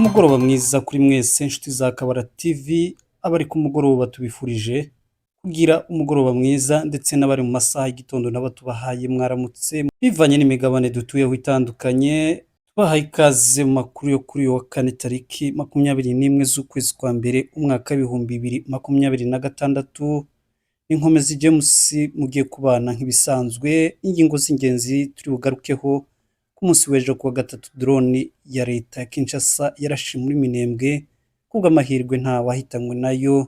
Umugoroba mwiza kuri mwese inshuti za Kabara TV, abari ku mugoroba tubifurije kugira umugoroba mwiza ndetse n'abari mu masaha y'igitondo nabo tubahaye mwaramutse, bivanye n'imigabane dutuyeho itandukanye, tubahaye ikaze mu makuru yo kuri uyu wa kane tariki 21 z'ukwezi kwa mbere umwaka w'2026, Inkomezi James mugiye kubana nk'ibisanzwe, ingingo z'ingenzi turi bugarukeho ku munsi w'ejo kuwa gatatu drone ya leta ya Kinshasa yarashe muri Minembwe, kubw'amahirwe nta wahitanywe nayo.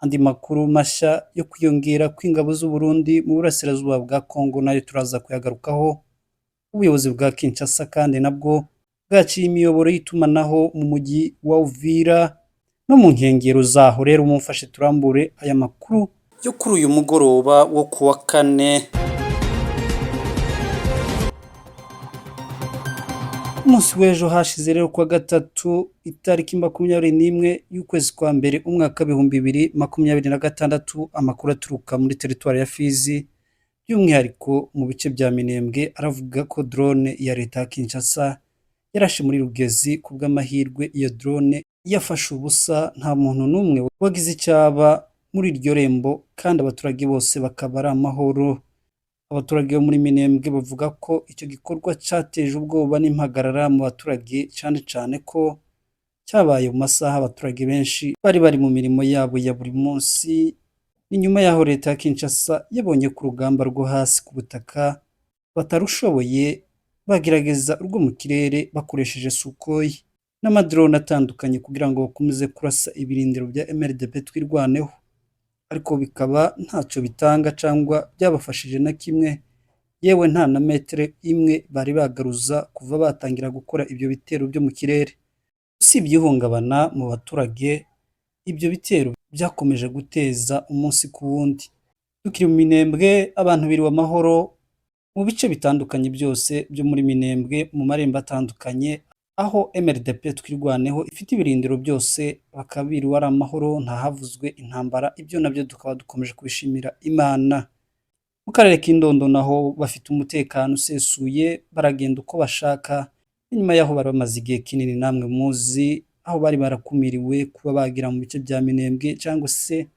Andi makuru mashya yo kwiyongera kw'ingabo z'u Burundi mu burasirazuba bwa Kongo nayo turaza kuyagarukaho. Ubuyobozi bwa Kinshasa kandi nabwo bwaciye imiyoboro y'itumanaho mu mujyi wa Uvira no mu nkengero zaho. Rero mumfashe turambure aya makuru yo kuri uyu mugoroba wo kuwa kane. Umunsi w'ejo hashize rero kuwa gatatu itariki 21 y'ukwezi kwa mbere umwaka w'2026, amakuru aturuka muri teritwari ya Fizi by'umwihariko mu bice bya Minembwe aravuga ko drone ya leta ya Kinshasa yarashe muri Rugezi. Ku bw'amahirwe iyo drone yafashe ubusa, nta muntu n'umwe wagize icyo aba muri iryo rembo kandi abaturage bose bakaba ari amahoro. Abaturage bo muri Minembwe bavuga ko icyo gikorwa cyateje ubwoba n'impagarara mu baturage, cyane cyane ko cyabaye mu masaha abaturage benshi bari bari mu mirimo yabo ya buri munsi. Ni nyuma y'aho leta ya Kinshasa yabonye ko urugamba rwo hasi ku butaka batarushoboye, bagerageza urwo mu kirere bakoresheje Sukhoi n'amadrone atandukanye kugira ngo bakomeze kurasa ibirindiro bya MRDP Twirwaneho, ariko bikaba ntacyo bitanga cyangwa byabafashije na kimwe, yewe nta na metero imwe bari bagaruza kuva batangira gukora ibyo bitero byo mu kirere. Usibye ihungabana mu baturage, ibyo bitero byakomeje guteza umunsi ku wundi. Tukiri mu Minembwe, abantu biriwe amahoro mu bice bitandukanye byose byo muri Minembwe, mu marembo atandukanye, aho MRDP Twirwaneho ifite ibirindiro byose, bakaba biriwe ari amahoro, ntahavuzwe intambara, ibyo nabyo tukaba dukomeje kubishimira Imana. Mu karere k'Indondo naho bafite umutekano usesuye, baragenda uko bashaka, inyuma y'aho bari bamaze igihe kinini namwe muzi, aho bari barakumiriwe kuba bagera mu bice bya Minembwe cyangwa se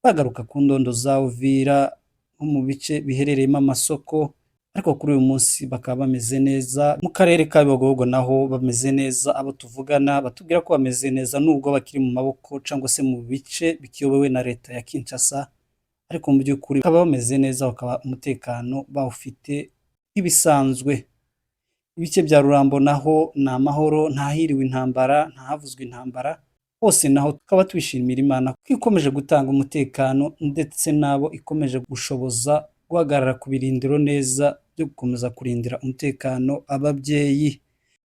bagaruka ku ndondo za Uvira nko mu bice biherereyemo amasoko, ariko kuri uyu munsi bakaba bameze neza. Mu karere ka Bibogobogo naho bameze neza, abo tuvugana batubwira ko bameze neza nubwo bakiri mu maboko cyangwa se mu bice bikiyobowe na leta ya Kinshasa, ariko mu by'ukuri bakaba bameze neza, bakaba umutekano bawufite nk'ibisanzwe. Ibice bya Rurambo naho ni amahoro, ntahiriwe intambara, ntahavuzwe intambara, hose naho tukaba twishimira Imana ko ikomeje gutanga umutekano ndetse n'abo ikomeje gushoboza guhagarara ku birindiro neza byo gukomeza kurindira umutekano ababyeyi.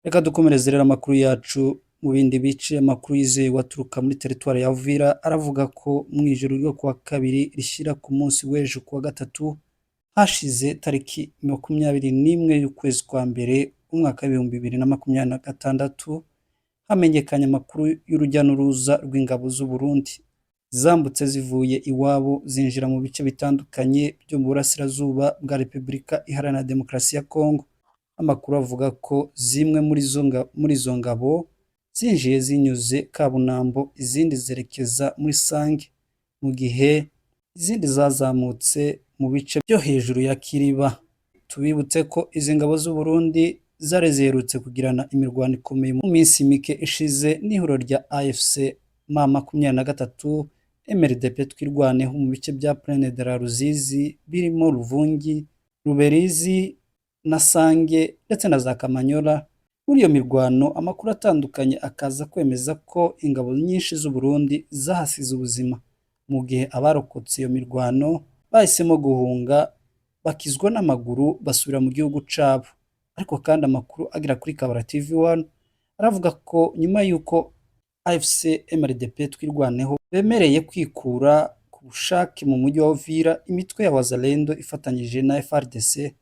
Reka dukomereze rero amakuru yacu mu bindi bice. Amakuru yizewe aturuka muri teritwari ya Uvira aravuga ko mu ijoro ryo kuwa kabiri rishyira ku munsi w'ejo kuwa gatatu hashize tariki 21 y'ukwezi kwa mbere umwaka w'2026, hamenyekanye amakuru y'urujya n'uruza rw'ingabo z'u Burundi zambutse zivuye iwabo zinjira mu bice bitandukanye byo mu burasirazuba bwa Repubulika Iharanira Demokarasi ya Kongo. Amakuru avuga ko zimwe muri izo ngabo zinjiye zinyuze Kabunambo, izindi zerekeza muri Sange, mu gihe izindi zazamutse mu bice byo hejuru ya Kiriba. Tubibutse ko izi ngabo z'u Burundi zari ziherutse kugirana imirwano ikomeye mu minsi mike ishize n'ihuriro rya AFC M23 MRDP Twirwaneho mu bice bya Plaine de la Ruzizi birimo Ruvungi, Ruberizi na Sange ndetse na za Kamanyola. Muri iyo mirwano amakuru atandukanye akaza kwemeza ko ingabo nyinshi z'u Burundi zahasize ubuzima, mu gihe abarokotse iyo mirwano bahisemo guhunga bakizwa n'amaguru basubira mu gihugu cabo. Ariko kandi amakuru agera kuri Kabara TV 1 aravuga ko nyuma y'uko AFC MRDP Twirwaneho bemereye kwikura ku bushake mu mujyi wa Uvira, imitwe ya Wazalendo ifatanyije na FARDC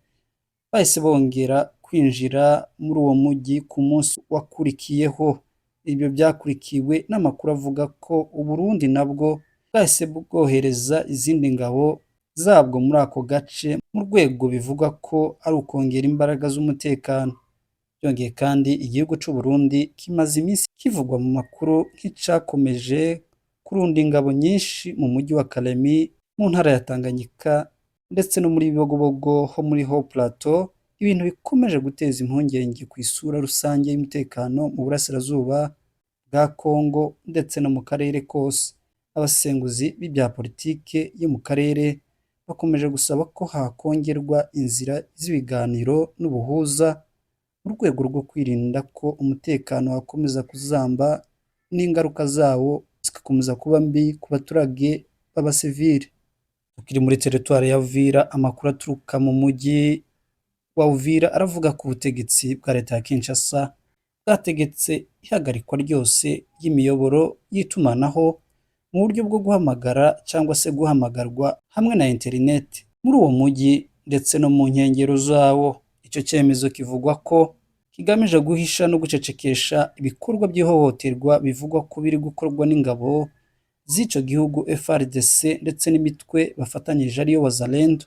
bahise bongera kwinjira muri uwo mujyi ku munsi wakurikiyeho. Ibyo byakurikiwe n'amakuru avuga ko u Burundi nabwo bwahise bwohereza izindi ngabo zabwo muri ako gace mu rwego bivugwa ko ari ukongera imbaraga z'umutekano. Byongeye kandi igihugu cy'u Burundi kimaze iminsi kivugwa mu makuru nk'icakomeje kurunda ingabo nyinshi mu mujyi wa Kalemi mu ntara ya Tanganyika ndetse no muri Bibogobogo ho muri Haut Plateau, ibintu bikomeje guteza impungenge ku isura rusange y'umutekano mu burasirazuba bwa Congo ndetse no mu karere kose. Abasesenguzi b'ibya politike yo mu karere bakomeje gusaba ko hakongerwa inzira z'ibiganiro n'ubuhuza mu rwego rwo kwirinda ko umutekano wakomeza kuzamba n'ingaruka zawo zigakomeza kuba mbi ku baturage b'abasivile. Tukiri muri teritwari ya Uvira, amakuru aturuka mu mujyi wa Uvira aravuga ko ubutegetsi bwa leta ya Kinshasa bwategetse ihagarikwa ryose ry'imiyoboro y'itumanaho mu buryo bwo guhamagara cyangwa se guhamagarwa hamwe na interineti muri uwo mujyi ndetse no mu nkengero zawo. Icyo cyemezo kivugwa ko kigamije guhisha no gucecekesha ibikorwa by'ihohoterwa bivugwa ko biri gukorwa n'ingabo z'icyo gihugu FARDC ndetse n'imitwe bafatanyije ariyo Wazalendo,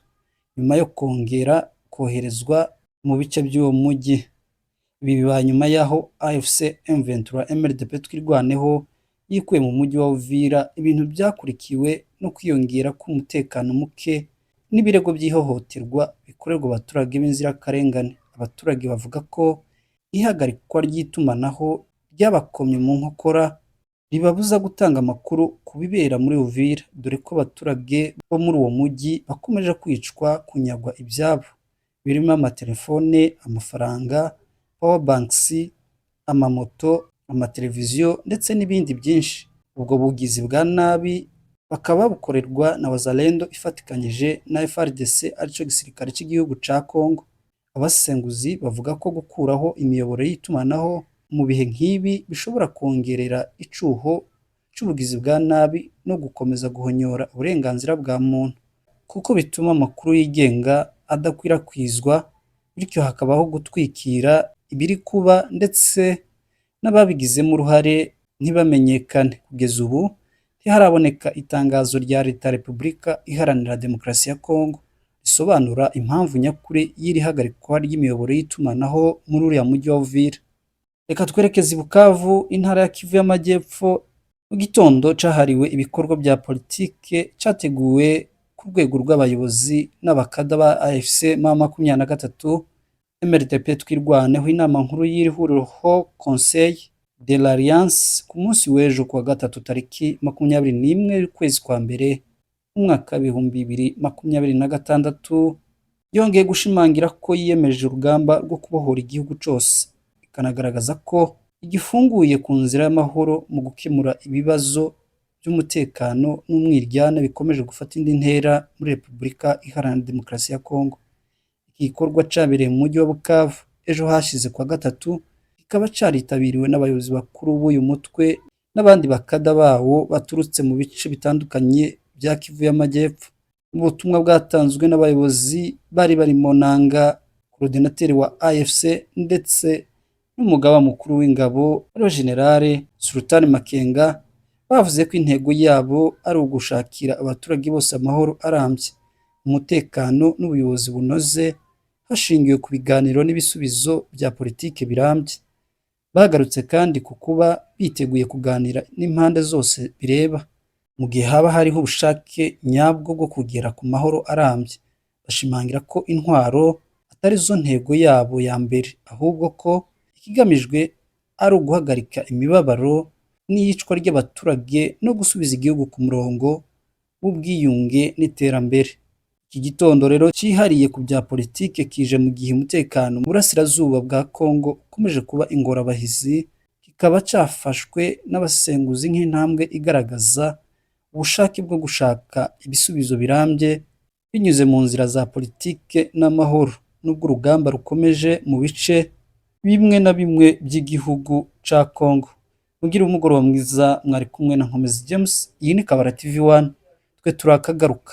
nyuma yo kongera koherezwa mu bice by'uwo mujyi. Ibi bibaye nyuma y'aho AFC M23 MRDP Twirwaneho yikuye mu mujyi wa Uvira, ibintu byakurikiwe no kwiyongera k'umutekano muke n'ibirego by'ihohoterwa bikorerwa abaturage b'inzirakarengane. Abaturage bavuga ko ihagarikwa ry'itumanaho ryabakomye mu nkokora, ribabuza gutanga amakuru ku bibera muri Uvira, dore ko abaturage bo muri uwo mujyi bakomeje kwicwa, kunyagwa ibyabo birimo amatelefone, amafaranga, power banks, amamoto, amateleviziyo ndetse n'ibindi byinshi. Ubwo bugizi bwa nabi bakaba babukorerwa na Wazalendo ifatikanyije na FARDC, aricyo gisirikare cy'igihugu ca Congo. Abasesenguzi bavuga ko gukuraho imiyoboro y'itumanaho mu bihe nk'ibi bishobora kongerera icuho cy'ubugizi bwa nabi no gukomeza guhonyora uburenganzira bwa muntu, kuko bituma amakuru yigenga adakwirakwizwa, bityo hakabaho gutwikira ibiri kuba ndetse n'ababigizemo uruhare ntibamenyekane. Kugeza ubu ntiharaboneka itangazo rya Leta ya Repubulika Iharanira Demokarasi ya Congo risobanura impamvu nyakuri y'iri hagarikwa ry'imiyoboro y'itumanaho muri uriya mujyi wa Uvira. Reka twerekeze i Bukavu, intara ya Kivu y'Amajyepfo, mu gitondo cyahariwe ibikorwa bya politike cyateguwe ku rwego rw'abayobozi n'abakada ba AFC M23 MRDP Twirwaneho, inama nkuru y'iri huriro Haut Conseil de l'Alliance, ku munsi w'ejo kuwa gatatu tariki 21 y'ukwezi kwa mbere umwaka 2026, yongeye gushimangira ko yiyemeje urugamba rwo kubohora igihugu cyose, ikanagaragaza ko igifunguye ku nzira y'amahoro mu gukemura ibibazo by'umutekano n'umwiryane bikomeje gufata indi ntera muri Repubulika Iharanira Demokarasi ya Kongo. Iki gikorwa cyabereye mu mujyi wa Bukavu ejo hashize kuwa gatatu, kikaba cyaritabiriwe n'abayobozi bakuru b'uyu mutwe n'abandi bakada bawo baturutse mu bice bitandukanye bya Kivu y'Amajyepfo. Mu butumwa bwatanzwe n'abayobozi bari barimo Nanga, coordinateur wa AFC, ndetse n'umugaba mukuru w'ingabo ariwe General Sultan Makenga, bavuze ko intego yabo ari ugushakira abaturage bose amahoro arambye, umutekano n'ubuyobozi bunoze hashingiwe ku biganiro n'ibisubizo bya politike birambye. Bagarutse kandi ku kuba biteguye kuganira n'impande zose bireba mu gihe haba hariho ubushake nyabwo bwo kugera ku mahoro arambye, bashimangira ko intwaro atari zo ntego yabo ya mbere, ahubwo ko ikigamijwe ari uguhagarika imibabaro n'iyicwa ry'abaturage no gusubiza igihugu ku murongo w'ubwiyunge n'iterambere. Iki gitondo rero cyihariye ku bya politike kije mu gihe umutekano mu burasirazuba bwa Congo ukomeje kuba ingorabahizi, kikaba cyafashwe n'abasesenguzi nk'intambwe igaragaza ubushake bwo gushaka ibisubizo birambye binyuze mu nzira za politike n'amahoro, nubwo urugamba rukomeje mu bice bimwe na bimwe by'igihugu ca Congo. Mugire umugoroba mwiza, mwari kumwe na Nkomezi James, iyi ni Kabara TV 1, twe turakagaruka.